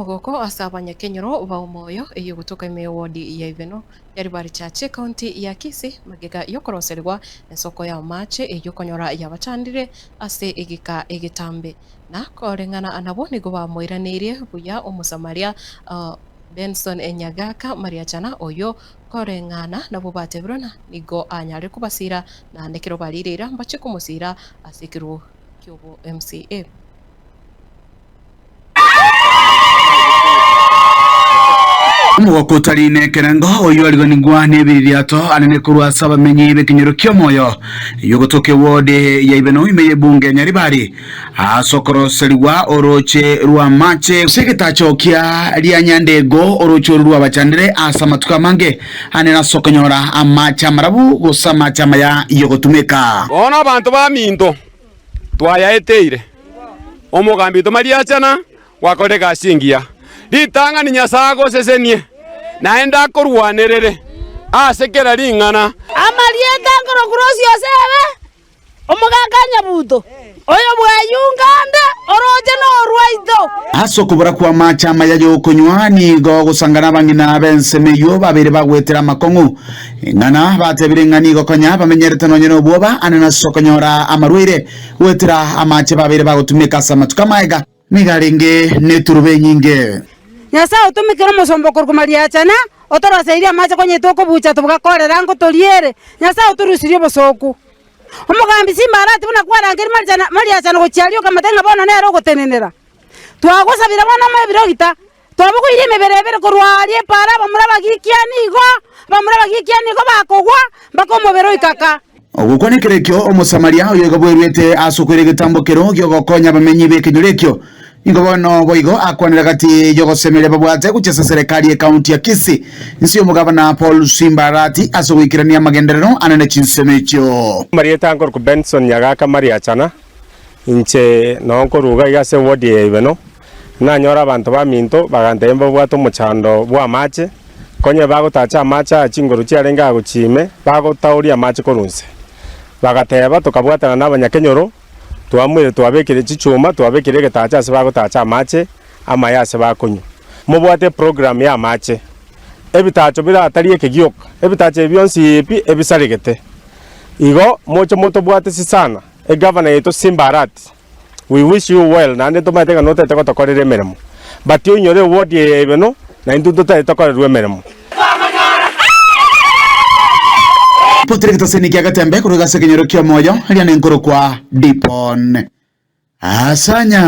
Omogoko ase abanyakenyoro ba Omoyo eyio gotoka ime y'ewodi ya Ibeno ya Ribari Church ekaunti ya Kisii magega y'okoroserigwa ensoko y'amache eyio okonyora yabachandire ase egeka egetambe. Na koreng'ana nabwo nigo bamoiraneirie buya Omosamaria Benson Nyagaka Mariachana oyio koreng'ana nabwo batebirwe na nigo anyarire kobasira naende ekero barire eira mbache komosira ase ekeruo ki'obo MCA. Omogoko otari nekerengo oyio ariganigwa nebiririato anene korwa ase abamenyi b'ekenyoro ki'omoyo eyio gotoka eward ya Ibeno ime y'ebunge ya Nyaribari ase okoroserigwa orooche rw'amache gose egetacho kia Rianyandego orooche oru rwabachandire ase amatuko amange anene ase okonyora amache amarabu gose amache amaya y'ogotumeka. Bono abanto baminto, twayaeteire. Omogambi oito Mariachana gwakorire egasi engiya. Ritang'ani Nyasae agosesenie, naende akorwanerere ase kera ring'ana. Amarieta nkorokwa Rosi Osebe, omogaka Nyabuto, oyo bw'Ayunga ande orooche norwaito. Ase okobora kw'amaache amaya y'okonywa nigo ogosangana abang'ina b'ensemo eyio babeire bagwetera amakong'u. Ing'ana batebire ng'a nigo konya bamenyerete nonye nobwoba ane nase okonyora amarwaire goetera amache babeire bagotumeka ase amatuko amaega. Nigo arenge neturuba enyinge. Nyasae otomekire omosomba okorokwa Mariachana, otoroseirie amache konya tokobucha togakorera ngotoriere. Nyasae otorusirie obosooku. Omogambi Simba arati buna kwarangeria Mariachana Mariachana gochia aria okamotebia ng'a bono nere ogotenenera. Twagosabire bono omoe ebirogita. Twabogoirie emebere ebere korwa aaria epaara abamura bagikiani igo, abamura bagikiani igo bakogwa mpaka omobere oikaka. Ogokwana ekero ekio, Omosamaria oyo igo bweruete ase okoira egetambo kero gi'ogokonya abamenyi b'ekenyoro ekio. Nigo bono boigo akwanire gati y'ogosemeria babwate gochia ase eserekari y'ekaunti ya Kisii inse y'omogabana Paul Simba Arati ase ogoikerania amagenderero ane ne chinsemo echio. Amarieta nkorokwa Benson Nyagaka Mariachana, Inche noo nkoruga iga ase ewodi eye ya Ibeno, nanyora abanto baminto bagantebia mbabwate omochando bw'amache, konya bagotacha amache aya chingoro chiarenge aa gochia ime, bagotaoria amache korwa inse. Bagateba tokabwatana na abanyakenyoro, twamoire twabekire chichuma, twabekire egetacha ase bagotacha amache amaya ase bakonywa. Mobwate eprogram ya amache, ebitacho biratari eke gioka, ebitacho ebi bionsi pi ebisaregete. Igo moche motobwatesi sana. Egavana yaito Simba Arati, we wish you well naende ntomaete ng'a notagete gotokorera emeremo but oinyore eward eye ya Ibeno na intwe ntotagete tokorerwe emeremo. Potire egetaseni kia Getembe korwa ase ekenyoro ki'omoyo, eria nenkorokwa Dipon. Asanya.